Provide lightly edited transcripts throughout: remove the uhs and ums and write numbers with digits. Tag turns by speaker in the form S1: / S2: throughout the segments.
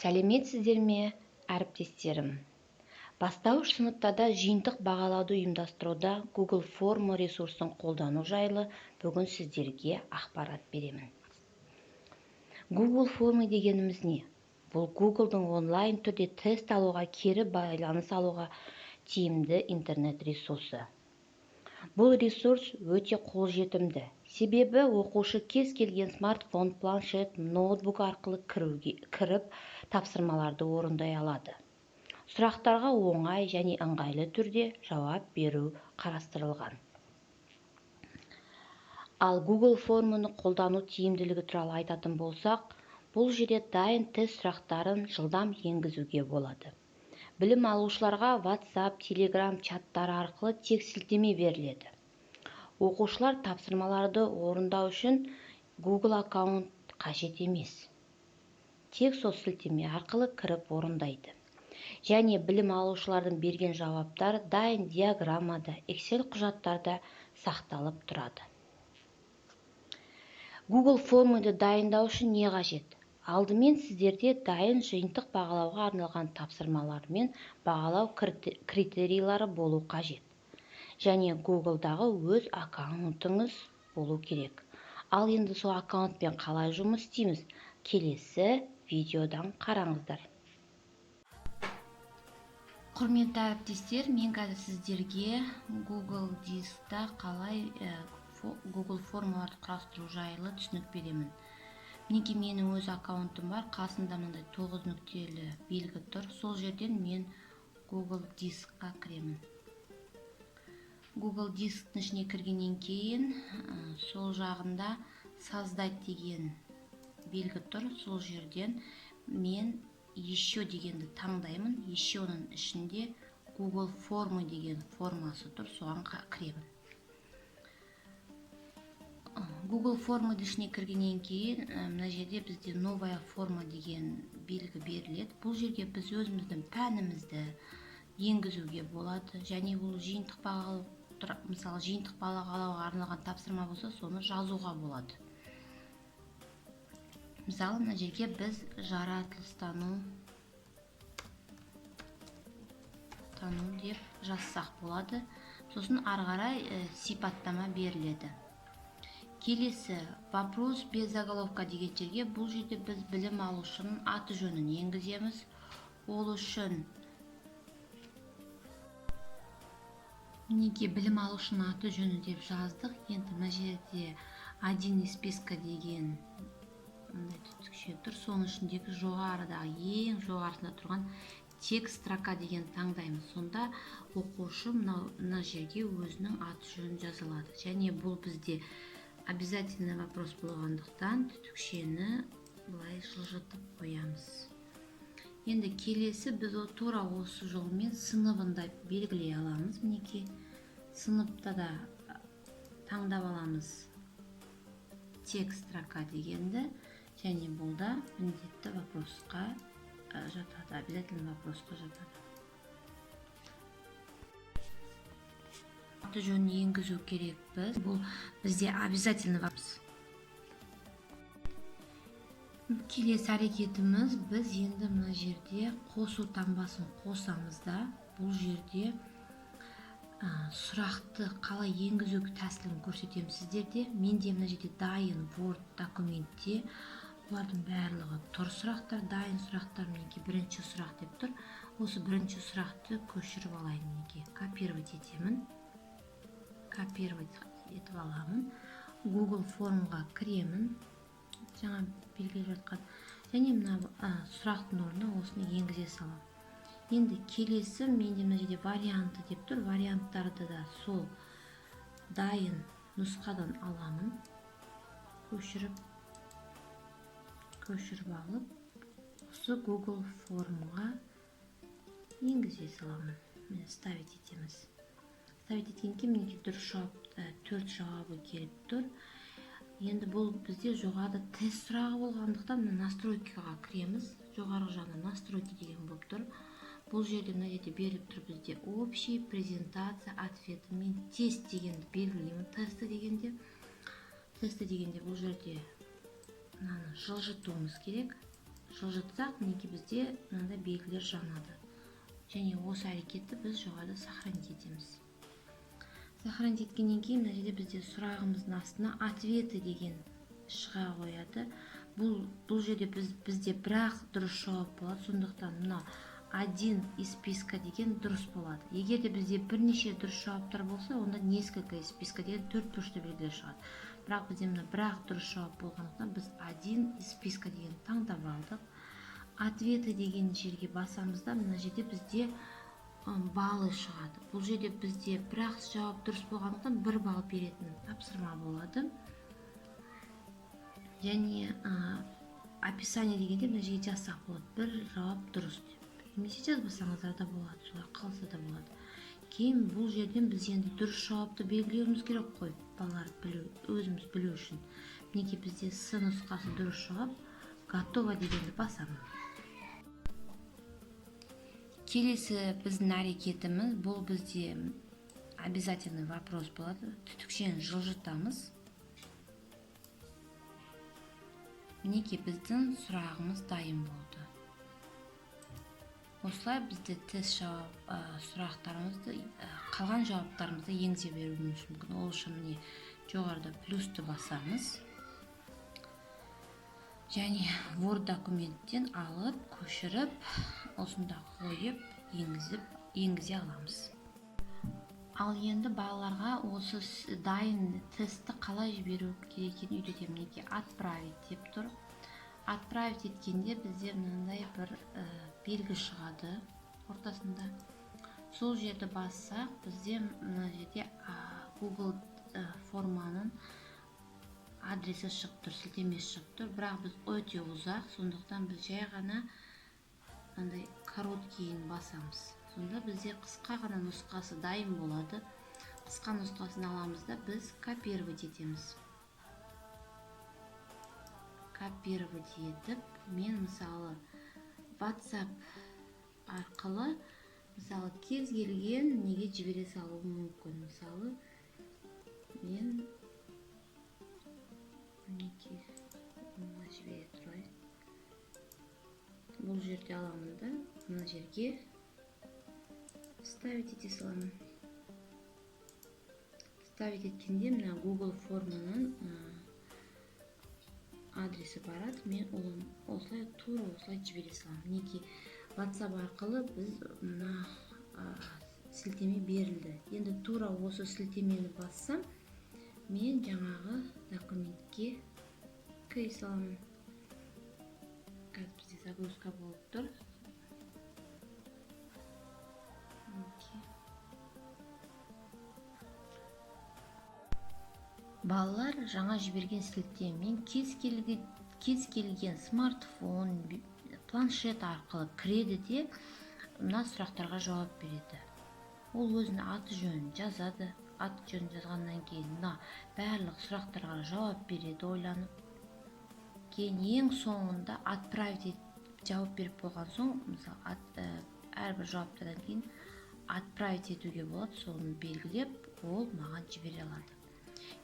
S1: Сәлеметсіздер ме, әріптестерім! Бастауыш сыныптарда жиынтық бағалауды ұйымдастыруда Google Форма ресурсын қолдану жайлы бүгін сіздерге ақпарат беремін. Google Форма дегеніміз не? Бұл Google'дың онлайн түрде тест алуға, кері байланыс алуға тиімді интернет ресурсы. Бұл ресурс өте қолжетімді. Себебі оқушы кез келген смартфон, планшет, ноутбук арқылы кіріп тапсырмаларды орындай алады. Сұрақтарға оңай және ыңғайлы түрде жауап беру қарастырылған. Ал Google Форманы қолдану тиімділігі туралы айтатын болсақ, бұл жерде дайын тест сұрақтарын жылдам енгізуге болады. Білім алушыларға WhatsApp, Telegram чаттары арқылы тек сілтеме беріледі. Оқушылар тапсырмаларды орындау үшін Google аккаунт қажет емес. Тек сол сілтеме арқылы кіріп орындайды. Және білім алушылардың берген жауаптары дайын диаграммада, Excel құжаттарда сақталып тұрады. Google Форманы дайындау үшін не қажет? Алдымен сіздерде дайын жиынтық бағалауға арналған тапсырмалар мен бағалау критерийлері болу қажет. Және Google'дағы өз аккаунтыңыз болу керек. Ал енді сол аккаунтпен қалай жұмыс істейміз? Келесі видеодан қараңыздар. Құрметті әріптестер, мен қазір сіздерге Google Дискта қалай Google формаларды құрастыру жайлы түсінік беремін. Мінекей, менің өз аккаунтым бар, қасында мынандай 9 нүктелі белгі тұр. Сол жерден мен Google Дискқа кіремін. Google Дисктің ішіне кіргеннен кейін сол жағында создать деген белгі тұр. Сол жерден мен еще дегенді таңдаймын. Ещеның ішінде Google Формы деген формасы тұр, соған кіремін. Google Форманың ішіне кіргеннен кейін мына жерде бізде новая форма деген белгі беріледі. Бұл жерге біз өзіміздің пәнімізді енгізуге болады. Және бұл жиынтық бағалау, мысалы, жиынтық бағалауға арналған тапсырма болса, соны жазуға болады. Мысалы, мына жерге біз жаратылыстану тану деп жазсақ болады. Сосын ары қарай сипаттама беріледі. Келесі вопрос без заголовка деген жерге, бұл жерде біз білім алушының аты жөнін енгіземіз. Ол үшін мінекей білім алушының аты жөні деп жаздық. Енді мына жерде один из списка деген мындай түтікше тұр. Соның ішіндегі жоғарыдағы, ең жоғарысында тұрған текст строка деген таңдаймыз. Сонда оқушы мына жерге өзінің аты жөнін жаза алады. Және бұл бізде обязательный вопрос болғандықтан түтікшені былай жылжытып қоямыз. Енді келесі біз тура осы жолмен сыныбын да белгілей аламыз. Мінекей, сыныпта да таңдап аламыз текст строка дегенді, және бұл да міндетті вопросқа жатады, обязательный вопросқа жатады. Аты жөнін енгізу керекпіз. Бұл бізде обязательный вопрос. Келесі әрекетіміз, біз енді мына жерде қосу таңбасын қосамыз да, бұл жерде сұрақты қалай енгізу тәсілін көрсетемін сіздерде. Менде мына жерде дайын Word документте бұлардың барлығы тұр, сұрақтар, дайын сұрақтар. Мінекей, бірінші сұрақ деп тұр. Осы бірінші сұрақты көшіріп алайын. Мінекей, копировать етемін. Копировать етіп аламын. Google формға кіремін, жаңа белгілеп жатқан, және мына сұрақтың орнына осыны енгізе саламын. Енді келесі менде мына жерде варианты деп тұр. Варианттарды да сол дайын нұсқадан аламын, көшіріп алып, осы Google формға енгізе саламын. Міне, ставить етеміз. Ставить еткеннен кейін мінекей дұрыс жауап, 4 жауабы келіп тұр. Енді бұл бізде жоғарыда тест сұрағы болғандықтан мына настройкаға кіреміз. Жоғарғы жағында настройки деген болып тұр. Бұл жерде, мына жерде беріліп тұр бізде общий, презентация, ответы. Мен тест дегенді белгілеймін. Тесті дегенде бұл жерде мынаны жылжытуымыз керек. Жылжытсақ, мінекей, бізде мынандай белгілер жанады. Және осы әрекетті біз жоғарыда сохранить етеміз. Сохранить еткеннен кейін мына жерде бізде сұрағымыздың астына «Ответы» деген шыға қояды. Бұл жерде бізде бір-ақ дұрыс жауап болады, сондықтан мына «Один из списка» деген дұрыс болады. Егер де бізде бірнеше дұрыс жауаптар болса, онда «Несколько из списка» деген төрт бұрышты белгілер шығады. Бірақ бізде мына бір-ақ дұрыс жауап болғандықтан, біз «Один из списка» деген таңдап алдық. «Ответы» деген жерге басамыз да, мына жерде бізде баллы шығады. Бұл жерде бізде бір-ақ жауап дұрыс болғандықтан, 1 балл беретін тапсырма болады. Және «Описание» дегенде мына жерге жазсақ болады, бір жауап дұрыс деп, немесе жазбасаңыздар да болады, солай қалса да болады. Кейін бұл жерден біз енді дұрыс жауапты белгілеуіміз керек қой, балалар білу, өзіміз білу үшін. Мінекей, бізде С нұсқасы дұрыс жауап. «Готово» дегенді басамын. Келесі біздің әрекетіміз, бұл бізде обязательный вопрос болады. Түтікшені жылжытамыз. Мінекей, біздің сұрағымыз дайын болды. Осылай бізде тест жауап сұрақтарымызды, қалған жауаптарымызды енгізе беруіміз мүмкін. Ол үшін, міне, жоғарыда плюсті басамыз және Word документтен алып, көшіріп, осында қойып, енгізе аламыз. Ал енді балаларға осы дайын тестті қалай жіберу керек екенін үйретемін. Мінекей, «Отправить» деп тұр. «Отправить» еткенде бізде мынандай бір белгі шығады ортасында. Сол жерді бассақ, бізде мына жерде Google форманың адресі шығып тұр, сілтемесі шығып тұр. Бірақ біз өте ұзақ, сондықтан біз жай ғана мынандай короткийін басамыз. Сонда бізде қысқа ғана нұсқасы дайын болады. Қысқа нұсқасын аламыз да, біз копировать етеміз. Копировать етіп, мен, мысалы, WhatsApp арқылы, мысалы, кез келген неге жібере салуым мүмкін. Мысалы, мен, мінекей, мына жібере тұрайын. Бұл жерде аламын да, мына жерге вставить ете саламын. Вставить еткенде мына Google форманың адресі барады. Мен оны осылай, тура осылай жібере саламын. Мінекей, WhatsApp арқылы біз мына сілтеме берілді. Енді тура осы сілтемені бассам, мен жаңағы документке кіре саламын. Қазір бізде загрузка болып тұр. Мінекей. Балалар жаңа жіберген сілтемемен кез келген смартфон, планшет арқылы кіреді де, мына сұрақтарға жауап береді. Ол өзінің аты жөнін жазады. Аты жөнін жазғаннан кейін мына барлық сұрақтарға жауап береді ойланып. Кейін ең соңында «Отправить» етіп жауап беріп болған соң, мысалы, әрбір жауаптардан кейін «Отправить» етуге болады. Соны белгілеп, ол маған жібере алады.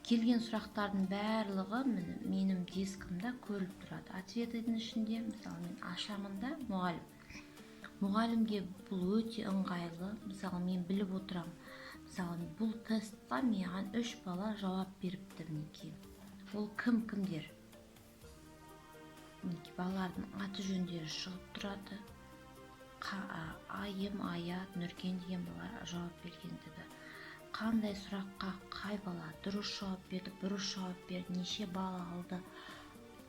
S1: Келген сұрақтардың барлығы, міне, менің дискімда көріліп тұрады. «Ответы» дің ішінде, мысалы, мен ашамын да, мұғалімге бұл өте ыңғайлы. Мысалы, мен біліп отырамын, мысалы, бұл тестқа маған үш бала жауап беріпті. Мінекей, ол кім кімдер Мінекей, балалардың аты жөндері шығып тұрады. Айым, Аят, Нүркен деген балалар жауап бергендігі, қандай сұраққа қай бала дұрыс жауап берді, бұрыс жауап берді, неше балл алды,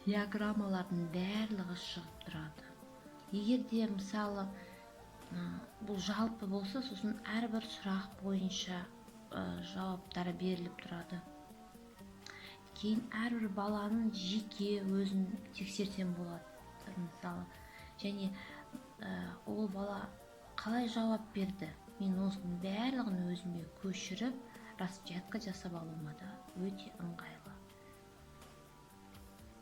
S1: диаграммалардың барлығы шығып тұрады. Егер де, мысалы, бұл жалпы болса, сосын әрбір сұрақ бойынша жауаптары беріліп тұрады. Кейін әрбір баланың жеке өзін тексерсем болады, мысалы, және ол бала қалай жауап берді, мен осының барлығын өзіме көшіріп, распечатка жасап алуыма да өте ыңғайлы.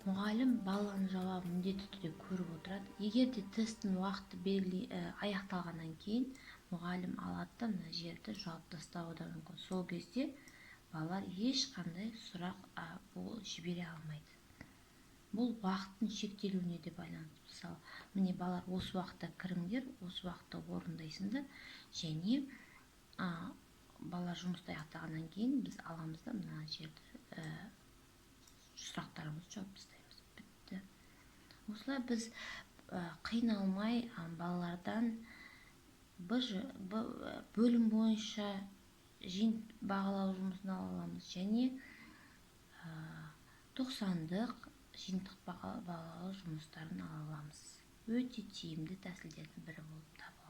S1: Мұғалім баланың жауабын міндетті түрде көріп отырады. Егер де тесттің уақыты белгілі аяқталғаннан кейін мұғалім алады да, мына жерді жауып тастауы да мүмкін. Сол кезде балалар ешқандай сұрақ ол жібере алмайды. Бұл уақыттың шектелуіне де байланысты. Мысалы, міне, балалар, осы уақытта кіріңдер, осы уақытта орындайсыңдар және балалар жұмысты аяқтағаннан кейін біз аламыз да, мына жерді сұрақтарымызды жауып тастаймыз. Бітті. Осылай біз қиналмай балалардан бөлім бойынша жиын бағалау жұмысын ала аламыз және тоқсандық жиынтық бағалау жұмыстарын ала аламыз. Өте тиімді тәсілдердің бірі болып табылады.